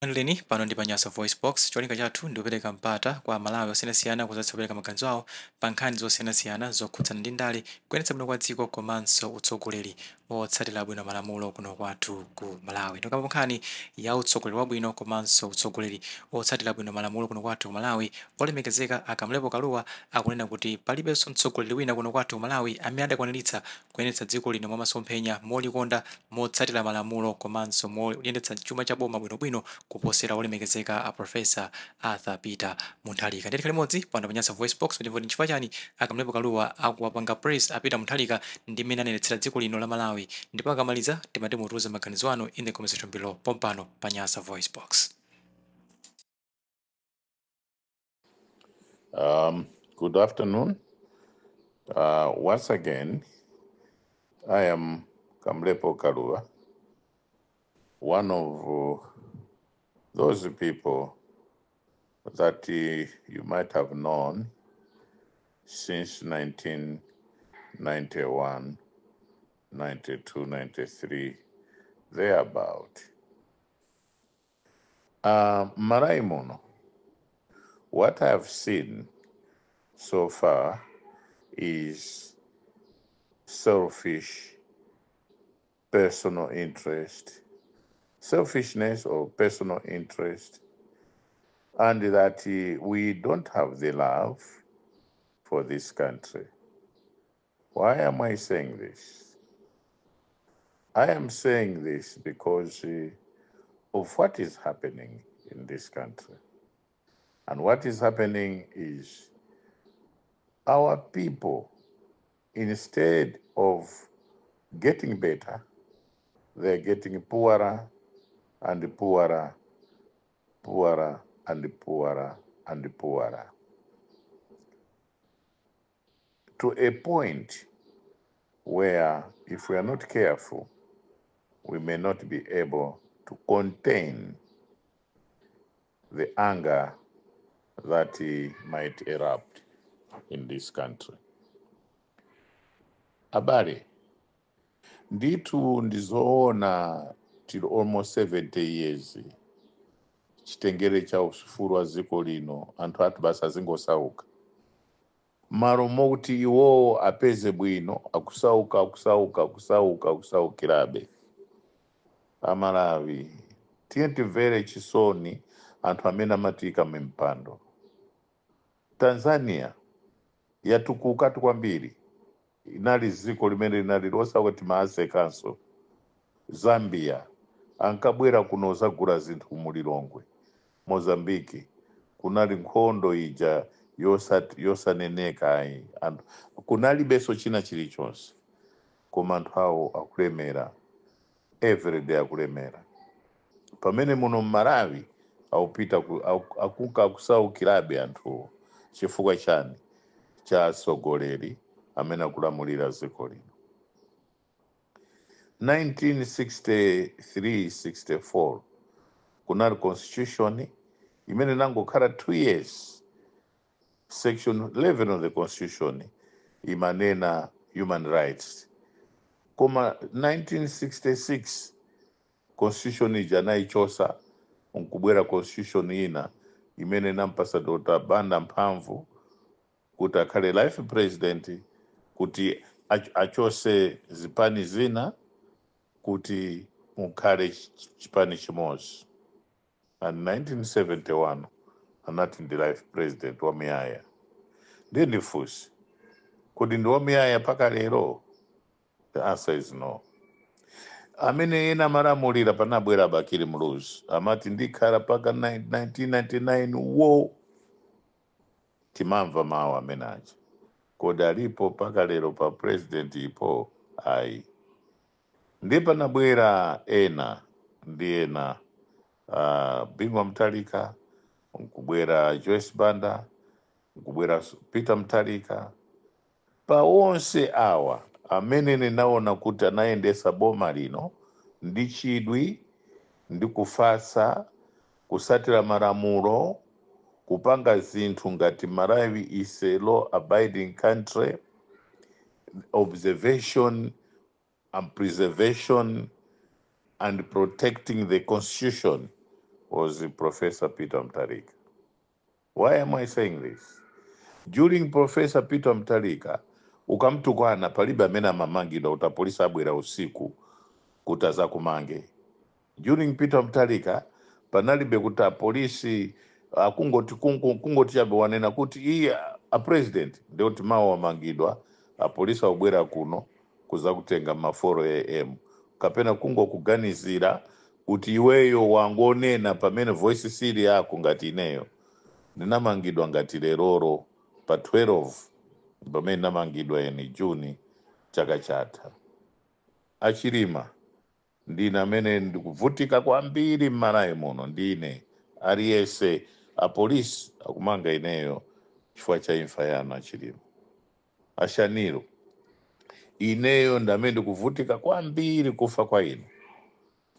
Landireni pano ndi pa Nyasa VoiceBox. Cholinga chathu ndi kupereka mpata kwa Amalawi osiyanasiyana kudzatha kupereka maganizo awo pa nkhani zosiyanasiyana zokhudzana ndi ndale, kuyendetsa bwino kwa dziko komanso utsogoleri wotsatira bwino malamulo kuno kwathu ku Malawi. Tikamba nkhani ya utsogoleri wabwino komanso utsogoleri wotsatira bwino malamulo kuno kwathu ku Malawi, olemekezeka a Kamlepo Kalua akunena kuti palibenso mtsogoleri wina kuno kwathu ku Malawi amene adakwaniritsa kuyendetsa dziko lino mwamasomphenya, molikonda, motsatira malamulo komanso moyendetsa chuma cha boma bwinobwino kuposera olemekezeka a Professor Arthur Peter Mutharika. Ndiye tikhale limodzi pano pa Nyasa VoiceBox kuti timve nchifukwa chani a Kamlepo Kalua akuwapanga praise a Peter Mutharika ndi mmene anayendetsera dziko lino la Malawi, ndipo akamaliza timati mutiuze maganizo anu in the comment section below pompano pa Nyasa VoiceBox. Good afternoon. Once again, I am Kamlepo Kalua, one of those people that you might have known since 1991, 92, 93, thereabout. M'Malawi muno, what I've seen so far is selfish personal interest, selfishness or personal interest, and that we don't have the love for this country. Why am I saying this? I am saying this because of what is happening in this country. And what is happening is our people, instead of getting better, they're getting poorer and poorer, poorer and poorer and poorer. To a point where, if we are not careful, we may not be able to contain the anger that might erupt in this country. Abale, ndithu ndizoona till almost 70 years chitengere cha ufulu wa dziko lino, anthu athu basi azingosauka malo mokuti iwowo apeze bwino, akusauka, akusauka, akusauka, akusaukirabe. Amalawi, tiye timvere chisoni anthu amene amatiika mimpando. Tanzania yatukukatu kwambiri, inali dziko limene linali losauka, timasekanso. Zambia ankabwera kuno zagula zinthu mu Lilongwe. Mozambiki kunali nkhondo ija yosaneneka ayi, anthu kunalibenso china chilichonse, koma anthu awo akulemera everyday, akulemera, pamene muno mMalawi akupita akunka akusaukirabe anthuwo. Chifukwa chani? Cha atsogoleri amene akulamulira dziko lino. 1963 64 kunali constitution imene nangokhala 2 years. Section 11 of the constitution imanena human rights, koma 1966 constitution ija anayichosa, nkubwera constitution ina imene inampasa Dr Banda mphamvu kuti akhale life president, kuti achose zipani zina kuti mukhale chipani chimodzi. And 1971 anati ndi life president wamuyaya. Ndiye ndifunse kuti ndi wamuyaya mpaka lero? The answer is no. Amene ena amalamulira, panabwera Bakili Muluzi, amati ndikhala mpaka 1999. Wo timamva mawu amene aja. Kodi alipo mpaka lero pa president ipo? Ayi. Ndiye panabwera ena ndi ena, Bingu wa Mutharika, nkubwera Joyce Banda, nkubwera Peter Mutharika. Pa onse awa, amene ndinaona kuti anayendesa boma lino ndi chidwi ndi kufatsa, kusatira malamulo, kupanga zinthu ngati Malawi is a law abiding country, observation and preservation and protecting the constitution, was Professor Peter Mutharika. Why am I saying this? During Professor Peter Mutharika, ukamtukwana palibe amene amamangidwa kuti apolisi abwera usiku kuti azakumange. During Peter Mutharika panalibe kuti apolisi akungoti kungoti chabe wanena kuti iye a president, ndikuti mawu amangidwa, apolisi akubwera kuno kuzakutenga ma 4 a.m., kapena kungokuganizira kuti iweyo wangonena pamene voice sili yako. Ngati ineyo ndinamangidwa ngati leroro pa 12 pamene ndinamangidwa eni Juni chaka chatha. Achilima, ndine amene ndikuvutika kwambiri m'Malawi muno, ndine aliyense. Apolisi akumanga ineyo chifukwa cha imfa yanu achilima. Ashaniro, ineyo ndamene ndikuvutika kwambiri kufa kwa inu.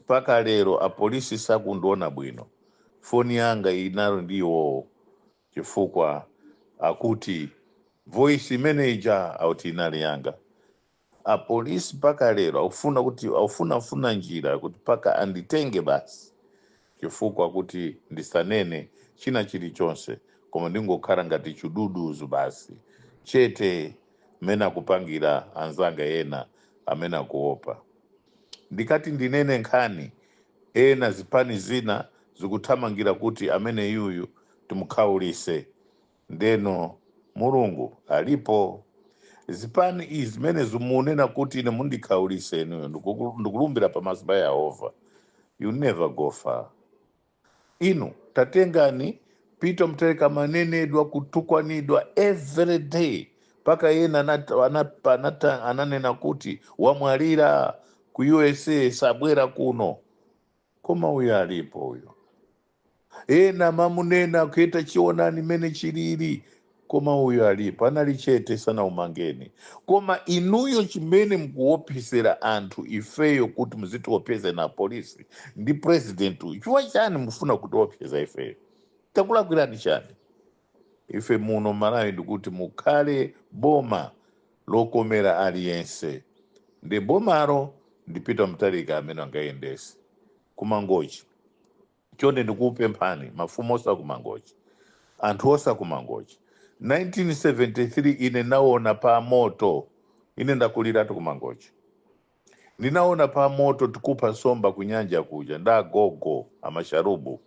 Mpaka lero apolisi sakundiona bwino. Foni yanga inalo ndi iwowo chifukwa akuti voice manager auti inali yanga. Apolisi mpaka lero akufuna kuti akufunafuna njira kuti mpaka anditenge basi, chifukwa kuti ndisanene china chilichonse koma ndingokhala ngati chiduduzu basi, chete, mmene akupangira anzanga ena amene akuopa. Ndikati ndinene nkhani, ena zipani zina zikuthamangira kuti amene yuyu timukhaulise. Ndeno Mulungu alipo. Zipani izi zimene zimunena kuti ine mundikhaulise inuyo, ndikulumbira pamaso pa Yehova, you never go far. Inu tatengani Peter Mutharika, manenedwa, kutukwanidwa every day, mpaka yena ananena kuti wamwalira ku USA, sabwera kuno, koma uyo alipo uyo. Ena mamunena kuita chionani mene chilili, koma uyo alipo, anali chete, sanaumangeni. Koma inuyo chimene mukuopsezera anthu ifeyo kuti muzitiopseze na polisi ndi president uyu, chifukwa chani mufuna kutiopseza ifeyo? Takulakwirani chani ife muno Malawi? Ndikuti mukhale boma lokomera aliyense, ndi bomalo ndi Peter Mutharika amene angayendese. Kumangochi, chonde ndikupemphani, mafumu osakumangochi, anthu osakumangochi, 1973 ine naona pa moto. Ine ndakuliratu kumangochi, ndinaona pa moto tikupha nsomba kunyanja kuja ndagogo amasharubu,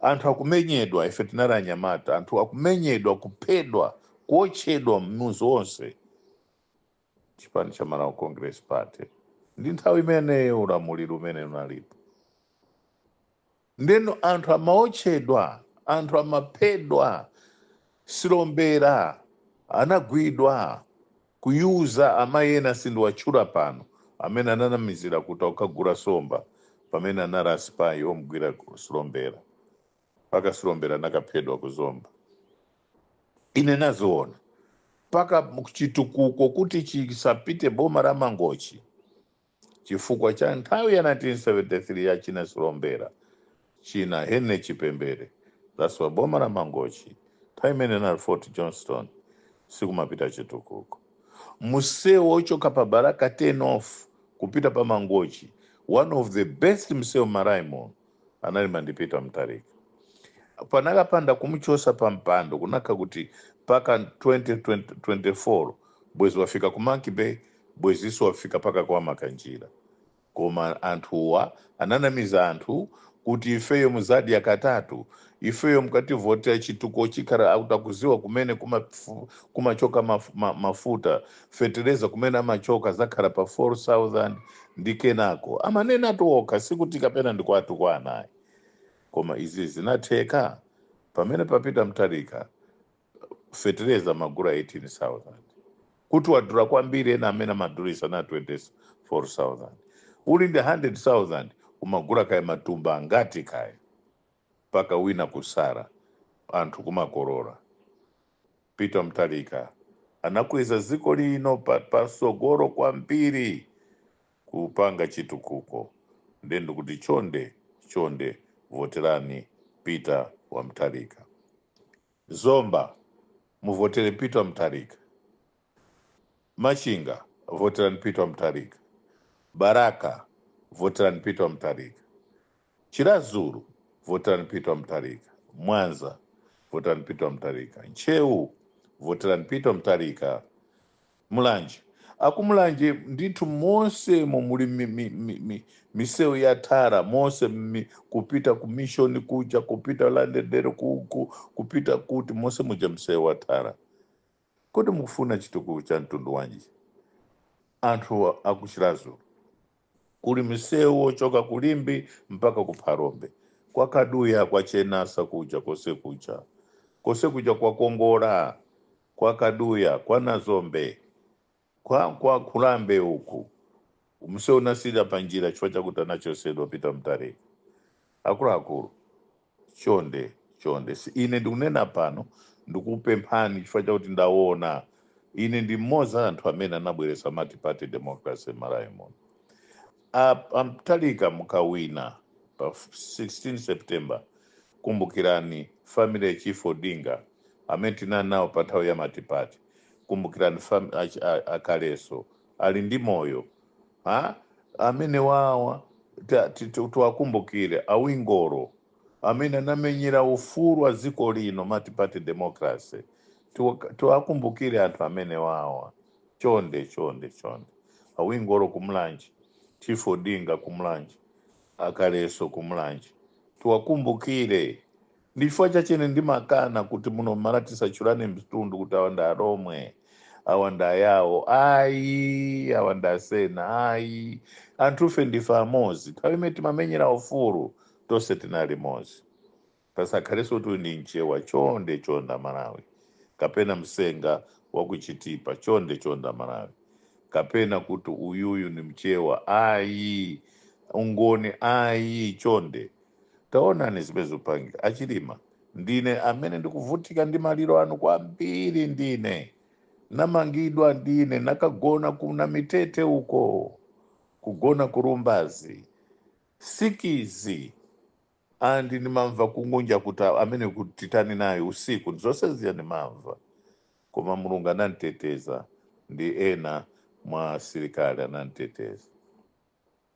anthu akumenyedwa. Ife tinali anyamata, anthu akumenyedwa, kuphedwa, kuotchedwa mmuzi wonse. Chipani cha Malawi Congress Party ndi nthawi imeneyo ulamuliro umene unalipo. Ndeno anthu amaotchedwa, anthu amaphedwa. Silombera anagwidwa kuyuza amayi ena, sindiwatchula pano, amene ananamizira kuti akukagula somba pamene anali asipayi omugwira Silombera, mpaka Silombera anakaphedwa kuzomba. Ine naziona mpaka chitukuko kuti chisapite boma la Mangochi chifukwa cha nthawi ya 1973 ya china Silombera, china Hene Chipembere. That's why boma la Mangochi nthawi imene nali Fort Johnston sikumapita chitukuko. Msewu wochoka pa Baraka 10 off kupita pa Mangochi, one of the best msewu Malawi muno, anali mandipita Mutharika. Panakapanda kumuchosa pa mpando, kunaka kuti mpaka 2024 bwezi wafika ku Monkey Bay, bwezinso wafika paka kwa Makanjira. Koma anthuwa ananamiza anthu kuti ifeyo muzadya katatu, ifeyo mukativotera chitukuko chikhala akutakuziwa kumene kumachoka mafuta, fetereza kumene amachoka zakhala pa 4000 ndi kenako. Amanena atu okha, sikuti kapena ndikwatu kwa anayi. Koma izi zinatheka pamene papita Mutharika. Fetereza magula 18,000, kuti wadula kwambiri. Ena amene amadulisa na 24,000, uli ndi 100,000 umagula kaya matumba angati kaya, mpaka wina kusara, anthu kumakorora. Peter Mutharika anakweza dziko lino pasogolo kwambiri kupanga chitukuko. Ndiye ndikuti chonde chonde, voterani Peter wa Mutharika. Zomba, muvotere Peter Mutharika. Machinga, voterani Peter Mutharika. Baraka, voterani Peter Mutharika. Chiradzulu, Voterani Peter Mutharika. Mwanza, voterani Peter Mutharika. Ntcheu, voterani Peter Mutharika. Mulanje, akumulanje ndithu monsemo muli misewu ya thara monse kupita ku Mission kuja, kupita Landendere kuku, kupita kuti monse muja msewu wa thara. Kodi mukufuna chitukuko cha mtundu wanji? Anthu akuChiradzulu, kuli msewu wochoka kuLimbi mpaka ku Phalombe, kwakaduya kwachenasa kuja, kose kuja, kose kuja kwakongola, kwakaduya kwanazombe, kwa kulambe uku msewu unasira panjira chifukwa chakuti anachosedwa Peter Mutharika. Akuluakulu, chonde chonde, ine ndikunena pano, ndikupemphani chifukwa chakuti ndaona ine ndi mmodzi wa anthu amene anabweretsa multi-party democracy Malawi muno. AMutharika, mukawina pa 16 September, kumbukirani family ya Chief Odinga amene tinali nawo pa nthawi ya multi-party. Kumbukirani akaleso ali ndi moyo ha? Amene wawa tiwakumbukire awingoro amene anamenyera ufulu wa dziko lino, multi-party democracy. Tiwakumbukire anthu amene wawa, chonde chonde chonde. Awingoro kumulanje, Chief Odinga kumulanje, akaleso kumulanje, tiwakumbukire. Ndi chifukwa chachene ndimakana kuti muno mmala tisachulane mtundu, kuti awa ndi Alomwe, awa ndi Ayawo, ayi, awa ndi Asena, ayi. Anthufe ndife amozi. Nthawi imene timamenyera ufulu tonse tinali mozi. Pasakhalenso kuti uyu ndi Mchewa. Chonde chonde Malawi, kapena Msenga wakuchitipa, chonde chonde Malawi, kapena kuti uyuyu ni Mchewa, ayi, Ungoni, ayi, chonde. Taonani zimene zikupangika. Achilima, ndine amene ndikuvutika ndi maliro anu kwambiri. Ndine namangidwa, ndine nakagona kuna mitete uko, kugona kurumbazi sikizi, andi ndimamva kungunja kuti amene kutitani naye usiku, zonse ziya ndimamva. Koma Mulungu ananditeteza ndi ena mwa asilikali ananditeteza.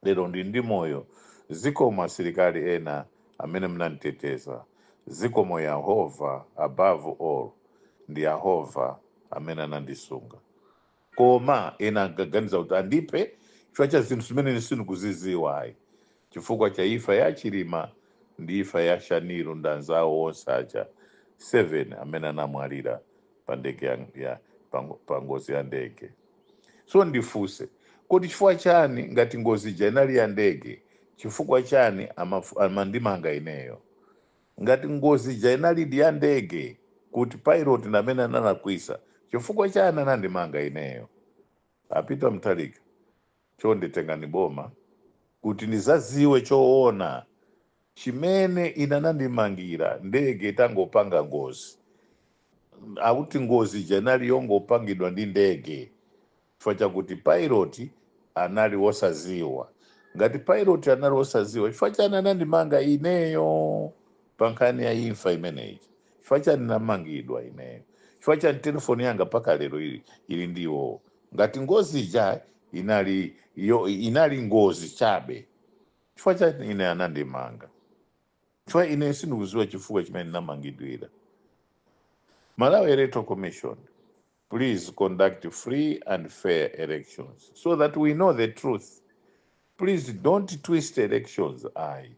Lero ndi moyo, zikomo asilikali ena amene mnanditeteza, zikomo Yehova. Above all ndi Yehova amene anandisunga. Koma ena ankaganiza kuti andiphe chifukwa cha zinthu zimene sindikuziziwa, ayi, chifukwa cha imfa ya Chilima ndi imfa ya Shaniro ndi anzawo onse aja 7 amene anamwalira pa ndege ya pa ngozi ya ndege. So ndifunse kuti chifukwa chani, ngati ngozi ija inali ya ndege, chifukwa chani amandimanga ineyo? Ngati ngozi ija inalidi ya ndege, kuti pilot ndamene analakwisa, chifukwa chani anandimanga ineyo? Apita Mutharika, chonde tengani boma kuti ndizaziwe choona chimene ine anandimangira. Ndege itangopanga ngozi, akuti ngozi ija inali yongopangidwa ndi ndege chifukwa chakuti pilot anali wosaziwa. Ngati pilot anali wosaziwa, chifukwa chani anandimanga ineyo pa nkhani ya imfa imeneyi? Chifukwa chani namangidwa ineyo? Chifukwa chani telefoni yanga mpaka lero ili ndiwo? Ngati ngozi ija inali yo, inali ngozi chabe, chifukwa chani ine anandimanga? Chifukwa ine sindikuziwa chifukwa chimene ndinamangidwira. Malawi Electoral Commission, please conduct free and fair elections so that we know the truth. Please don't twist elections, ayi.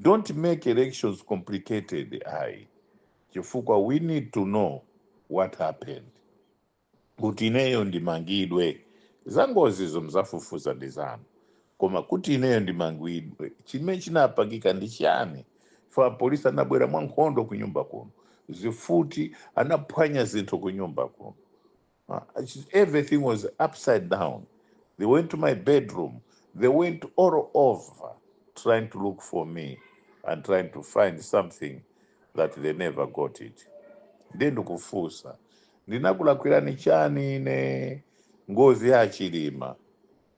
Don't make elections complicated, ayi, chifukwa we need to know what happened kuti ineyo ndimangidwe. Za ngozizo mzafufuza ndi zanu, koma kuti ineyo ndimangidwe, chimene chinapangika ndi chani? Fa polisi anabwera mwankhondo ku nyumba kuno, zifuti, anaphwanya zinthu ku nyumba kuno. Everything was upside down. They went to my bedroom, they went all over trying to look for me and trying to find something that they never got it. Ndiye ndikufunsa, ndinakulakwirani chani ine? Ngozi ya Chilima,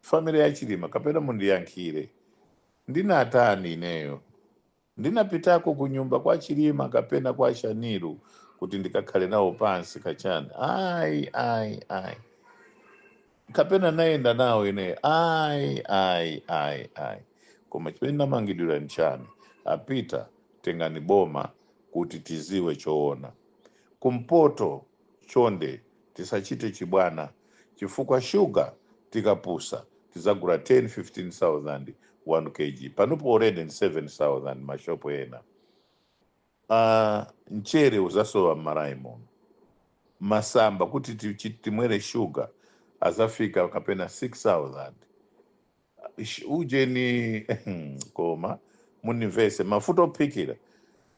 family ya Chilima, kapena mundiyankhire, ndinatani ineyo? Ndinapitako kunyumba kwa Chilima kapena kwa Shaniru kuti ndikakhale nawo pansi kachani? Ayi, ayi, ayi. Kapena nayenda nawo ine? Ayi, ayi, ayi, ayi. Koma chimene ndamangidwira nchani, apita? Tengani boma kuti tiziwe choona. Kumpoto chonde, tisachite chibwana, chifukwa shuga tikapusa tizagula 10 15,000 1 kg. Panopo already ni 7,000 mashopo ena. Mchere uzasowa m'Malawi muno. Masamba kuti timwere shuga azafika kapena 6,000. Ujeni, koma munimvese, mafuta ophikira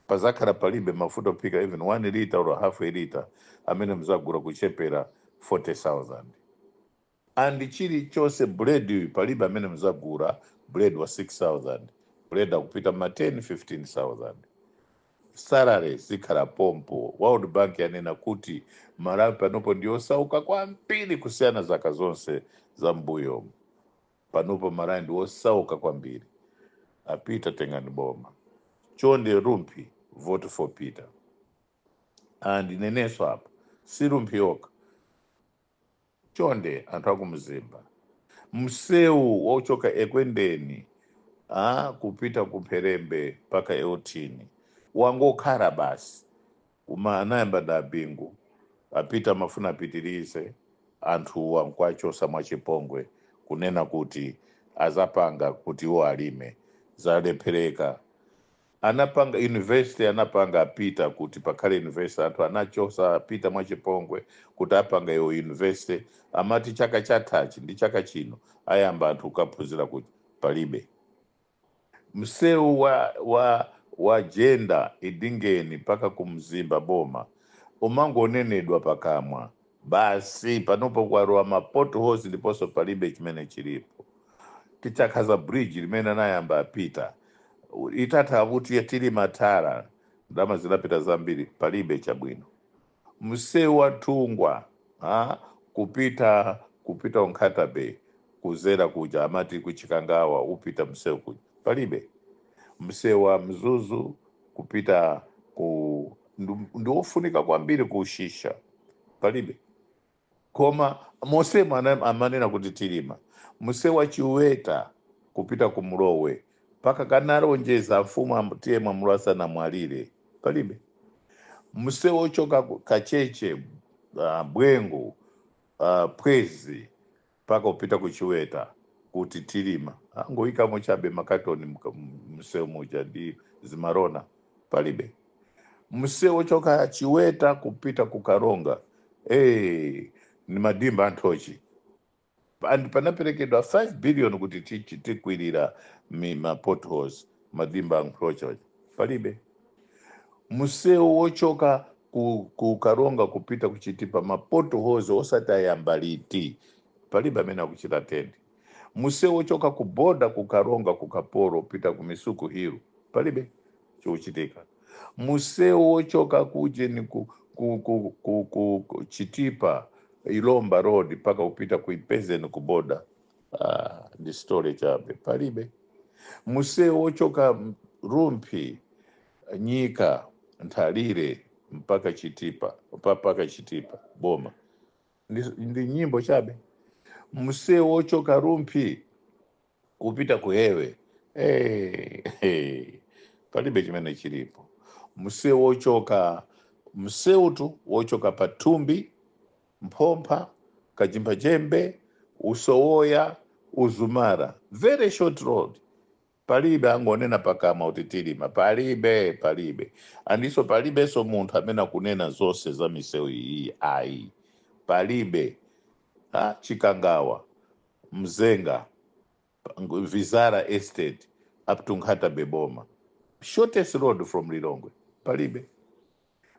pazakhala palibe. Mafuta ophika, even 1 liter or half a liter, amene muzagula kuchepera 40,000. And chilichonse, bread, palibe amene muzagula bread wa 6,000. Bread akupita ma 10 15,000. Salary zikhala pompo. World Bank yanena kuti Malawi panopo ndiyosauka kwambiri kusiyana zaka zonse za mbuyo. Panopo Malawi ndi wosauka kwambiri. Apita, tengani boma chonde. Rumphi, vote for Peter. And nenenso apa, si Rumphi yokha, chonde anthu akumzimba, msewu wochoka Ekwendeni kupita kumpherembe mpaka Eutini wangokhala basi. Uma anayamba da Bingu, apita mafuna apitirize, anthu wankwachosa mwachipongwe kunena kuti azapanga kuti iwo alime, zalephereka. Anapanga university, anapanga apita kuti pakhale university, anthu anachosa apita mwachipongwe kuti apanga iwo university. Amati chaka chathachi ndi chaka chino ayamba anthu kukaphunzira, kuti palibe. Msewu wa Jenda Edingeni mpaka kumzimba boma umangonenedwa pakamwa basi. Panopo kwalowa ma potholes ndiponso palibe chimene chilipo. Tichakhaza bridge limene anayamba apita, itatha kuti tili matara, ndalama zinapita zambiri, palibe chabwino. Msewu wa Thungwa, ha? Kupita Nkhata Bay, kuzera kuja amati kuchikangawa, upita msewu kuja, palibe. Msewu wa Mzuzu kupita ku ndiofunika kwambiri kuushisha, palibe. Koma mosemo amanena kuti tilima. Msewu wa Chiweta kupita ku Mlowe, mpaka kanalonjeza mfumu T/A Mwamulo asanamwalire, palibe. Msewu ochoka ku Kacheche, Bwengu, Pwezi mpaka upita ku Chiweta kuti tilima, angoyikamo chabe makatoni msewu muja ndi zimarona, palibe. Msewu ochoka Chiweta kupita ku Karonga, hey, ni madimba anthochi, and panaperekedwa 5 billion kuti tikwirira ma potholes, madimba anthochi, palibe. Msewu wochoka ku Karonga kupita kuchitipa, ma potholes osati ayamba liti, palibe amene akuchita tender. Msewu wochoka ku boda ku Karonga, ku Kaporo, kupita ku Misuku Hill, palibe chikuchitika. Msewu wochoka kujeni ku Chitipa Ilomba Road mpaka kupita ku Ipezeni ku boda, ndi story chabe, palibe. Msewu wochoka Rumphi, Nyika, Nthalire mpaka Chitipa, mpaka Chitipa boma, ndi nyimbo chabe. Msewu wochoka Rumphi kupita kuhewe, hey, hey, palibe chimene chilipo. Msewu wochoka, msewu tu wochoka Pathumbi, Mphompha, Kachimbachembe, Usowoya, Uzumara, very short road, palibe. Angonena pakamwa kuti tilima, palibe, palibe. Andiso palibenso munthu amene akunena zonse za misewu iyi, ayi, palibe. Ha, Chikangawa, Mzenga, Vizara Estate up to Nkhata Bay boma, shortest road from Lilongwe, palibe.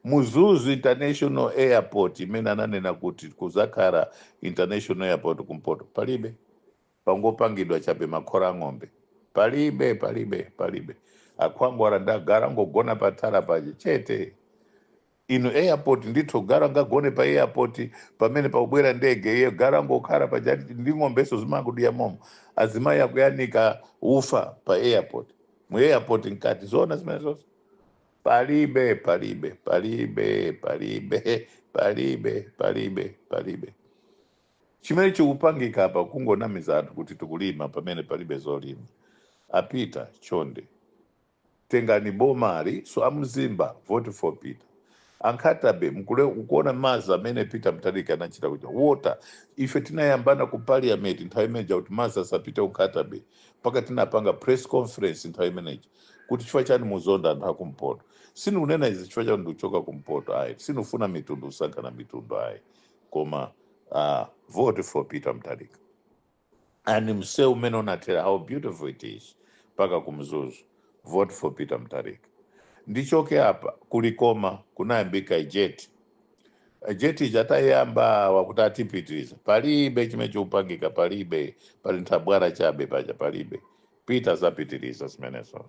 Mzuzu International Airport imene ananena kuti kuzakhala international airport kumpoto, palibe. Pangopangidwa chabe makhora ang'ombe, palibe, palibe, palibe. Akhwangwara ndagara ngogona patara paje chete. Ino airport ndithu, gara ngagone pa airport pamene pakubwera ndege, iye gara ngokhala paja ndi ng'ombeso zimangudiya momo. Azimayi akuyanika ufa pa airport, mu airport mkati. Zona zimene zonse palibe, palibe, palibe, palibe, palibe, palibe, palibe chimene chikupangika apa. Kungonamiza anthu kuti tikulima pamene palibe zolima. Apita chonde. Tengani bomali. So amzimba, vote for Peter. Ankhata Bay, ukuona mazi amene Peter Mutharika anachita kuja, water. Ife tinayambana ku parliament nthawi imeneja kuti mazi asapite ku Nkhata Bay, mpaka tinapanga press conference nthawi imeneji kuti chifukwa chani muzonda anthu akumpoto. Sinikunena izi chifukwa chani ndikuchoka kumpoto, ayi. Sinufuna mitundu, kusankhana mitundu, ayi. Koma vote for Peter Mutharika. And msewu umene unathera, how beautiful it is, mpaka kumzuzu. Vote for Peter Mutharika. Ndichoke apa. Kulikoma kunayambika jetty. Jetty chatayamba wakuti atipitiriza, palibe chimene chikupangika, palibe, pali nthabwara chabe paja, palibe. Peter zapitiriza zimenezozo.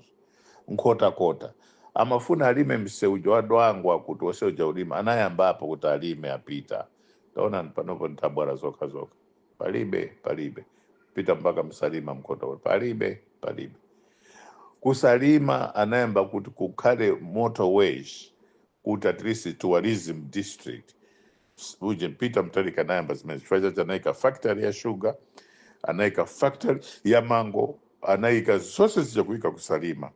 Nkhotakota amafuna alime msewu wa Dwangwa kuti oseuja ulima, anayambapo kuti alime apita. Taona panopo nthabwara zokha zokha, palibe, palibe. Pita mpaka Msalima, Mkhotakota, palibe, palibe. Kusalima anayamba kuti kukhale motorways kuti at least tourism district. Uje Peter Mutharika anayamba zimene, chifukwa chacho anayika factory ya sugar, anayika factory ya mango, anayika zonse zija kuyika kusalima.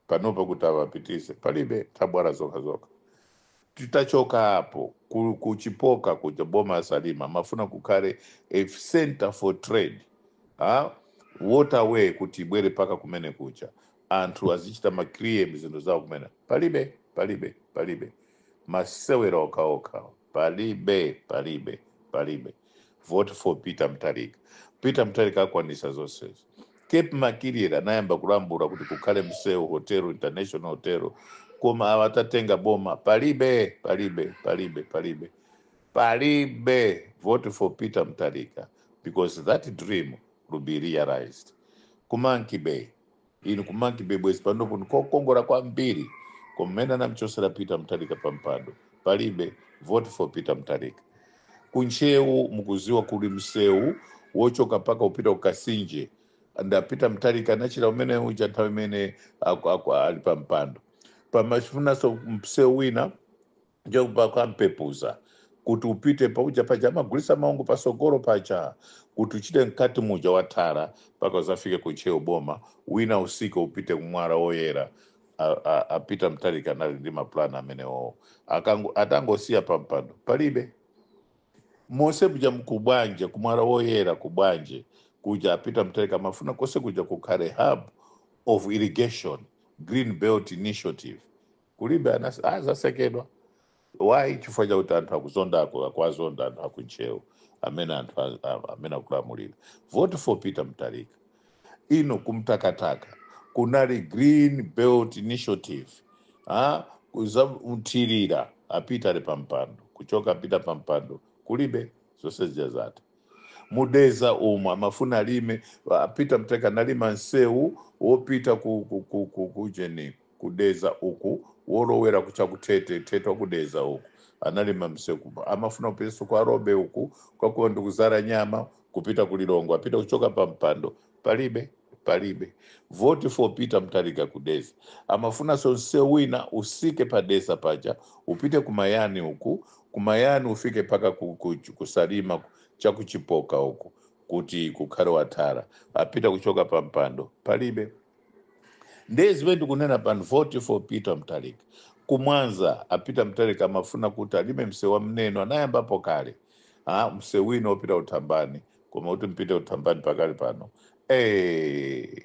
Panopa kuti awapitise, palibe, nthabwara zokha zokha. Titachoka apo, kuchipoka kuja, boma ya Salima, mafuna kukhale a center for trade, ha? Waterway kuti ibwere paka kumene kucha, anthu azichita maclear zinthu zawo kumene. Palibe, palibe, palibe, masewera okhaokha, palibe, palibe, palibe. Vote for Peter Mutharika. Peter Mutharika akwanisa zonsezo. Cape Maclear anayamba kulambula kuti kukhale msewu, hotel, international hotel, koma awatatenga boma, palibe, palibe, palibe, palibe, palibe. Vote for Peter Mutharika because that dream will be realized. Ku Monkey Bay, inu, ku Monkey Bay bwezi panopo nikokongola kwambiri, kumene anamchosera Peter Mutharika pampando, palibe. Vote for Peter Mutharika. Kuntcheu mukuziwa kuli msewu wochoka mpaka upita kukasinje, ndapita Mutharika anachita umene uja nthawi imene ali pampando. Pamafunanso msewu wina njokupa kwampepuza kuti upite pauja paja amagulisa maungu pasogolo paja, kuti uchite mkati muja wathara mpaka uzafike kuntcheu boma, wina usiku upite kumwala woyera. Apita Mutharika anali ndi maplani amenewo. Atangosiya pampando, palibe. Mose kuja mkubwanje, kumwala woyera kubwanje kuja, apita Mutharika amafuna kose kuja kukhale hub of irrigation, Green Belt Initiative, kulibe, azasekedwa. Why? Chifukwa chakuti anthu akuzondako, akuwazonda anthu akuntcheu amene anthu amene akulamulira. Vote for Peter Mutharika. Ino kumtakataka kunali Green Belt Initiative, ah, kuza mthirira, apita ali pampando. Kuchoka apita pampando, kulibe, zonse zija zatha. Mudeza umwe amafuna alime, apita Mutharika analima nsewu wopita ku jeni kudeza uku, wolowera kuchakutete tete wakudeza uku, analima msewu. Amafuna kupitanso kwa Robe uku kwakuwa ndikuzara nyama kupita kulilongwe, apita kuchoka pampando, palibe, palibe. Vote for Peter Mutharika. Kudeza amafunanso msewu wina usike padeza paja, upite kumayani uku, kumayani ufike paka kusalima chakuchipoka uku kuti kukhale wathara. Apita kuchoka pampando, palibe. Ndiye zimene ndikunena pano, vote for Peter Mutharika. Kumwanza apita Mutharika amafuna kuti alime msewu wa mneno, anayambapo kale, ah, msewu wina wopita uthambani, koma kuti mpite uthambani pakali pano,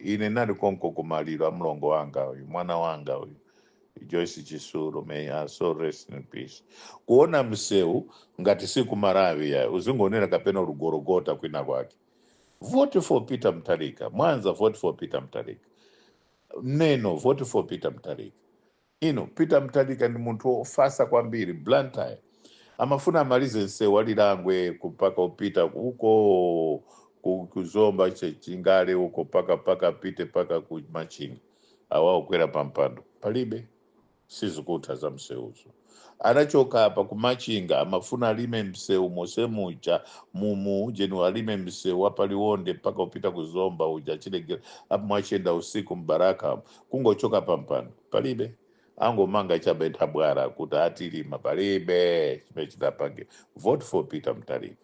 ine nali konko kumaliro a mlongo wanga uyu, mwana wanga uyu Joyce Chisuro, may her soul rest in peace. Kuona msewu ngati si ku Malawi ya uzingonera kapena ulugorogota kwina kwake. Vote for Peter Mutharika. Mwanza, vote for Peter Mutharika. Neno, vote for Peter Mutharika. Ino Peter Mutharika ndi munthu wofasa kwambiri. Blantyre amafuna amalize msewu walilangwe kupaka upita uko kuzomba chingale uko paka pite paka ku Machinga. Awaokwera pampando, palibe, sizikutha za msewuzo. Anachoka apa kumachinga, amafuna alime msewu mose muja mumu jenu, alime msewu apaliwonde mpaka upita kuzomba uja chilegera apo mwachenda usiku mbaraka. Kungochoka pampando, palibe, angomanga chabe nthabwara kuti atilima, palibe chimene chitapange. Vote for Peter Mutharika,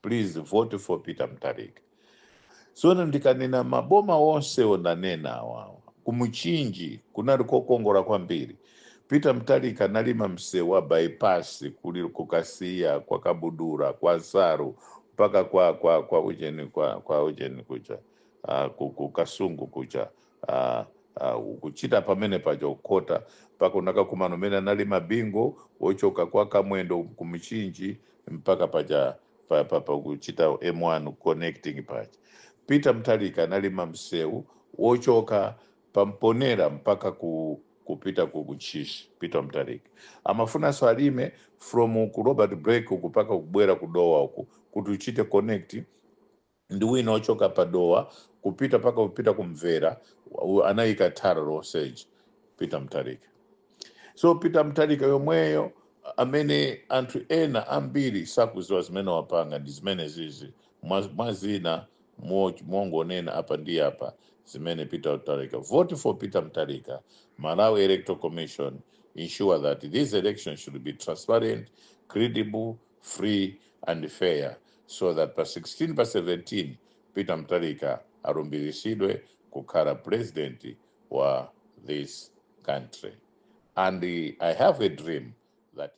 please. Vote for Peter Mutharika. Tsono ndikanena maboma onse ondanena awawa. Kumuchinji kunali kokongola kwambiri. Peter Mutharika analima msewu wa bypass kuli kukasiya, kwa Kabudura, kwa Nsaru, mpaka kwa ujeni, kwa ujeni kucha, ku Kasungu kucha, kuchita pamene paja kukhota mpaka unakakumana umene analima Bingo wochoka kwa Kamwendo kumichinji mpaka paja pa kuchita M1 connecting paja. Peter Mutharika analima msewu wochoka pamponera mpaka kupita ku Kuchishi. Peter Mutharika amafunanso alime from ku Robert Blake uku mpaka kubwera kudowa uku kuti uchite connect ndi wina ochoka padowa kupita paka kupita kumvera, anayika thara loseji Peter Mutharika. So Peter Mutharika yomweyo amene anthu ena ambiri sakuziwa zimene wapanga ndi zimene zizi mwazina mongonena apa ndi apa zimene Peter Mutharika. Vote for Peter Mutharika. Malawi Electoral Commission, ensure that these elections should be transparent, credible, free and fair, so that pa 16, pa 17 Peter Mutharika alumbiritsidwe kukhala president wa this country. And I have a dream that